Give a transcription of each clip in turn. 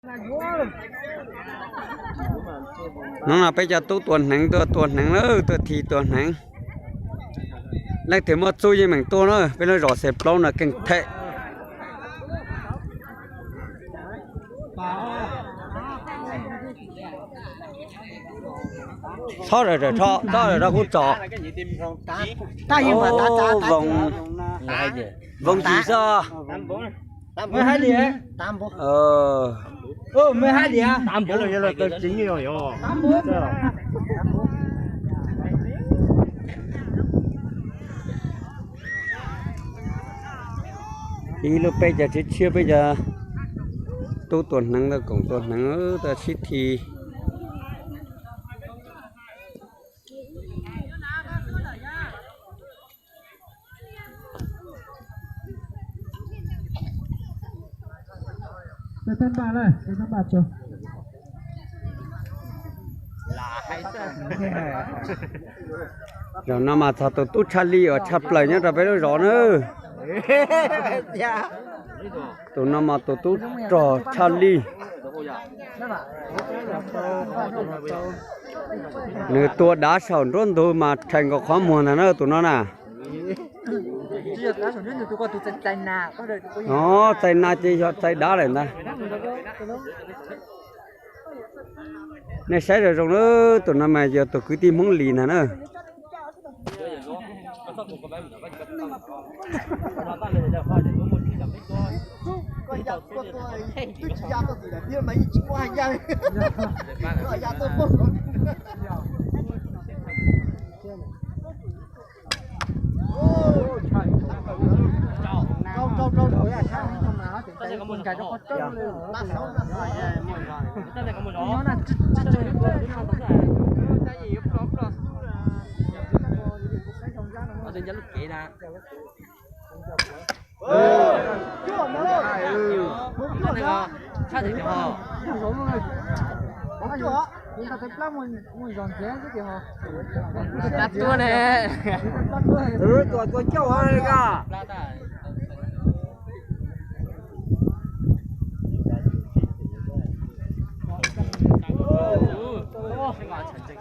Hnub no peb cov tub tua hneev tuaj tua hneev na, tuaj thi tua hneev. Leej twg muaj txuj yeej meem tuaj na, peb lub zos Xes Plaub no keej them. Txhob rawm rawm, txhob rawm rawm kub tso. Voos yim xwb. Ib lub peb cov tshiab tshiab, peb cov tub tua hneev, tau koom tua hneev, tau sib thi. Zaum no mas txog tus tub tshaj lij uas tshaj plaws nyob rau peb lub zos na. Tus no mas tus tub rog tshaj lij. Nws tua dav saum nruab ntug mas rhais nkaus qhov muag ntag na tus no na. Txais nas ces yog txais dav lawm ntag. Nej saib zoo zoo na, tus no mas yog tus kwv tij Hmoob Lis ntag na.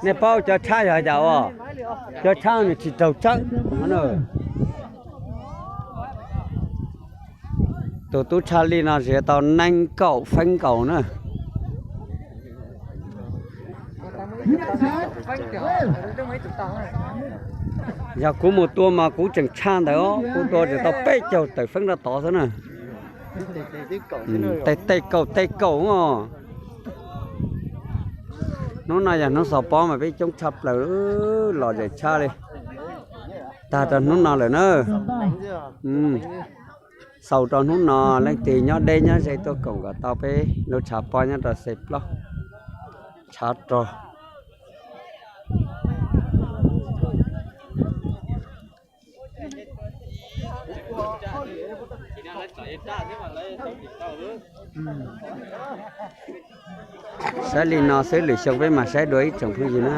Nej paub cov tshab yog cas os? Cov tshab nws tsis raug tsawb. Tus tub tshaj lij no ziv tau nees nkaum feeb nkaus na. Yog kuv mus tua mas kuv tseem tshaj ntawd os, kuv tua tseem tau peb caug tawm feeb rau tod xwb na. Tej tej kaum tej kaum os. Hnub no yog hnub xaus pob mas peb coob tshaj plaws, lom zem tshaj li. Tag rau hnub no lawm na. Xaus rau hnub no, leej twg nyob deb nyob ze tuaj koom kom tau peb lub tshav pob nyob rau Xes Plaub tshav rog. Saib li no xwb, lwm xyoo peb mam saib dua ib tsoom phooj ywg na.